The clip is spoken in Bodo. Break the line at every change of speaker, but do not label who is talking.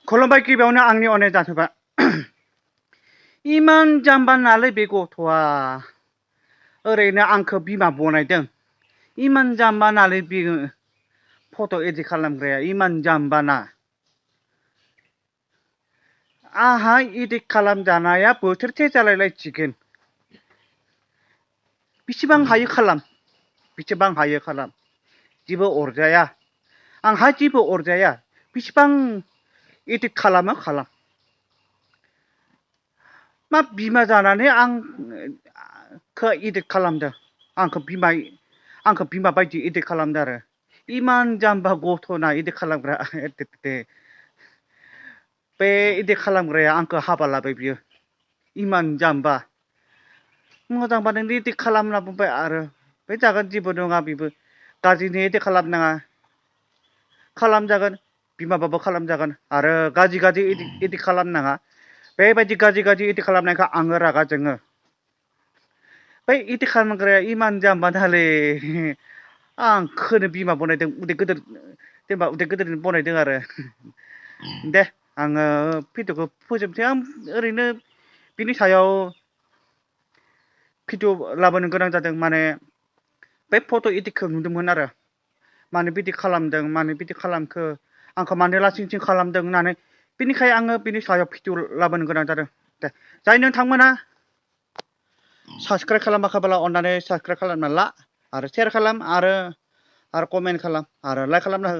खुलुमबाय गिबियावनो आंनि अननाय जासिबाय इमान जाम्बा नालै बे गथ'आ ओरैनो आंखौ बिमा बनायदों इमान जाम्बा नालै बे फट' एडिट खालामग्राया इमान जाम्बा ना आंहा एडिट खालामजानाया बोथोरसे जालायलायसिगोन बेसेबां हायो खालाम बेसेबां हायो खालाम जेबो अरजाया आंहा जेबो अरजाया बेसेबां एडिट खालामो खालाम मा बिमा जानानै आंखौ एडिट खालामदों आंखौ बिमा बायदि एडिट खालामदों आरो इमान जाम्बा गथ'ना एडिट खालामग्रा बे एडिट खालामग्राया आंखौ हाबा लाबाय बियो इमान जाम्बा मोजांबा नों एडिट खालामना बुंबाय आरो बे जागोन जेबो नङा बेबो गाज्रिनि एडिट खालामनाङा खालामजागोन बिमाबाबो खालामजागोन आरो गाज्रि एडिट खालामनाङा बेबायदि गाज्रि एडिट खालामनायखौ आङो रागा जोङो बै एडिट खालामग्राया इमान जाम्बा नालै आंखौनो बिमा बनायदों उदै गिदिर जेनेबा उदै गिदिरनि बनायदों आरो दे आङो भिडिअ'खौ फोजोबनोसै आं ओरैनो बिनि सायाव भिडिअ' लाबोनो गोनां जादों माने बे फट' एडिटखौ नुदोंमोन आरो मानो बिदि खालामदों मानो बिदि खालामखो आंखौ मानो लासिंसिं खालामदों होननानै बेनिखायनो आङो बिनि सायाव भिडिअ' लाबोनो गोनां जादों दे जाय नोंथांमोना साबसक्राइब खालामाखैब्ला अननानै साबसक्राइब खालामना ला आरो शेयार खालाम आरो कमेन्ट खालाम आरो लाइक खालामना हो